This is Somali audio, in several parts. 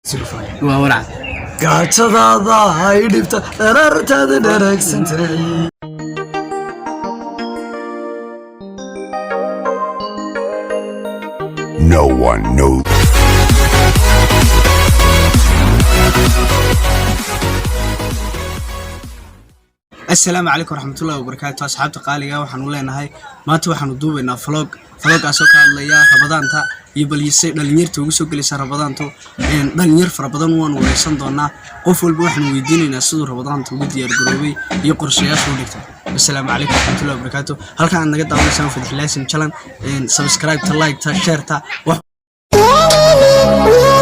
Waa warcad. Gaajadaada hay dhibta, dharartaada dharagsantahay. No one knows. Asalaamu calaykum waraxmatullahi wabarakaatu, asxaabta qaaliga. Waxaanu leenahay maanta waxaanu duubaynaa vlog, vlogaasoo ka hadlaya Rabadaanta iyo balyise dhalinyarta ugu soo gelaysa Rabadaantu. Dhalinyar fara badan waanu wareysan doonaa. Qof walba waxaanu weydiinaynaa siduu Rabadaanta ugu diyaargaroobay iyo qorshayaasha u dhigtay. Asalaamu calaykum waraxmatullahi wabarakaatu. Halka aad naga daawanaysaan, Fadix Laasim channel. Subscribe-ta, like-ta, share-ta wax. يا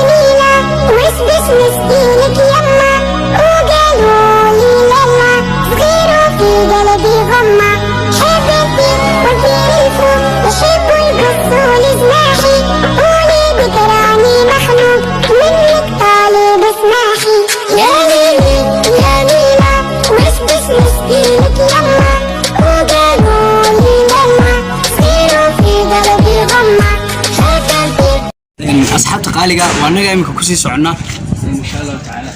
ليلى وسبس مسكينك يما، وقالوا لي لالا صغير وفي قلبي غمة. حبيبتي وطير الفوق يحبوا يقصوا لي جناحي، وليدك راني مخنوق منك طالب سماحي. يا ليلي يا ليلى وسبس مسكينك يما، وقالوا لي لالا صغير وفي قلبي غمة. حبيبتي. Asxaabta qaaliga, waa annaga iminka kusii soconnaa, insha Allahu tacaala.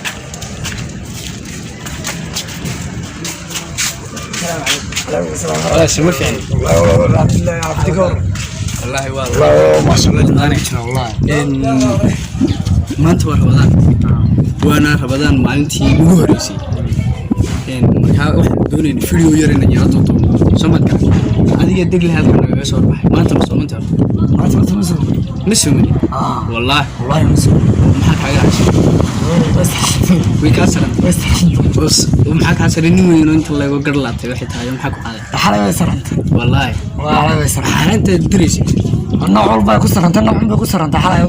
Walaasha ma fiicni. Wallaahi waa maanta waa Rabadaan, waana Rabadaan maalintii ugu horeysay. Markaa waxaan doonayna video yar inaan yara duuduubno. Soo maad garan adiga degle halkan nagaga soo baxay. Maanta ma soomanta? Ma soomani wallaahi. Maxaa kaaga cashay? Way kaa saran. Bas maxaa kaa saran? Nin weyn oo inta leego gar laabtay waxay tahay, maxaa ku qaaday? Wallaahi xaaraantaad diraysa. Nooc walba ku saranta, nooc walba ku saranta xalay.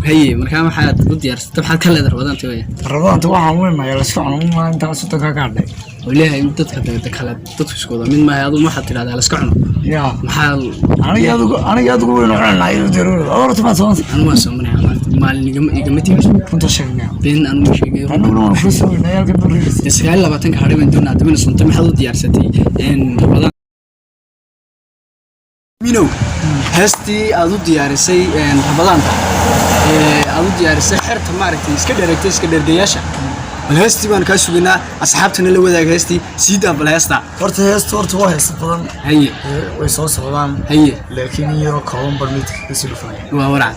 Haye, markaa maxaad u diyaarsatay? Maxaad ka leedahay Rabadaanta weya? Rabadaanta waxaan weynayaa la iska cuno maalinta 30-ka ka hadhay. Oo Ilaahay, dadka dagda kale, dadku isku wada mid maaha. Adu waxaad tidhahdaa la iska cuno. Ya. Maxaa? Aniga adigu weynu cunanaa iyadoo daruuri horta maad soonta. Anu waan soomanaya maanta, maalin igama tegeyso. Runta sheegnaa. Been anu ma sheegayo. Aniguna waan kula sooynaa halkan bariis. 29-ka hadhay baan doonaa haddaba sontay. Maxaad u diyaarsatay Rabadaan minow? Heestii aad u diyaarisay Rabadaanta ee aad u diyaarisay xerta, maaragtay, iska dheregtay, iska dhergayaasha, bal heestii baan kaa sugaynaa. Asxaabtana la wadaag heestii. Sii daa bal heesta. Horta heesta, horta waa heesta badan. Haye. Way soo socdaan. Haye. Laakiin in yaroo kooban bar midka kasii dhufanaya. Waa warcad.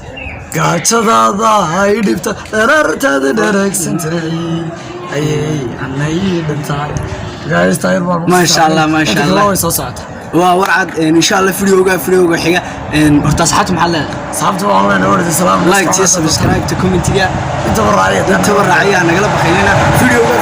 Gaajadaada hay dhibta, dharartaada dharagsantahay, ayay anay dhintahay. Heesta yar baan. Maasha Allah, maasha Allah. Way soo socotaa. Waa warcad. Insha Allah videoga xiga. Horta asxaabta maxaad leedahay? Asxaabta waan leenahay wardi salaam. Like, subscribe, commentiga. Intaba raaciya. Intaba raaciya, nagala baqaynina videoga.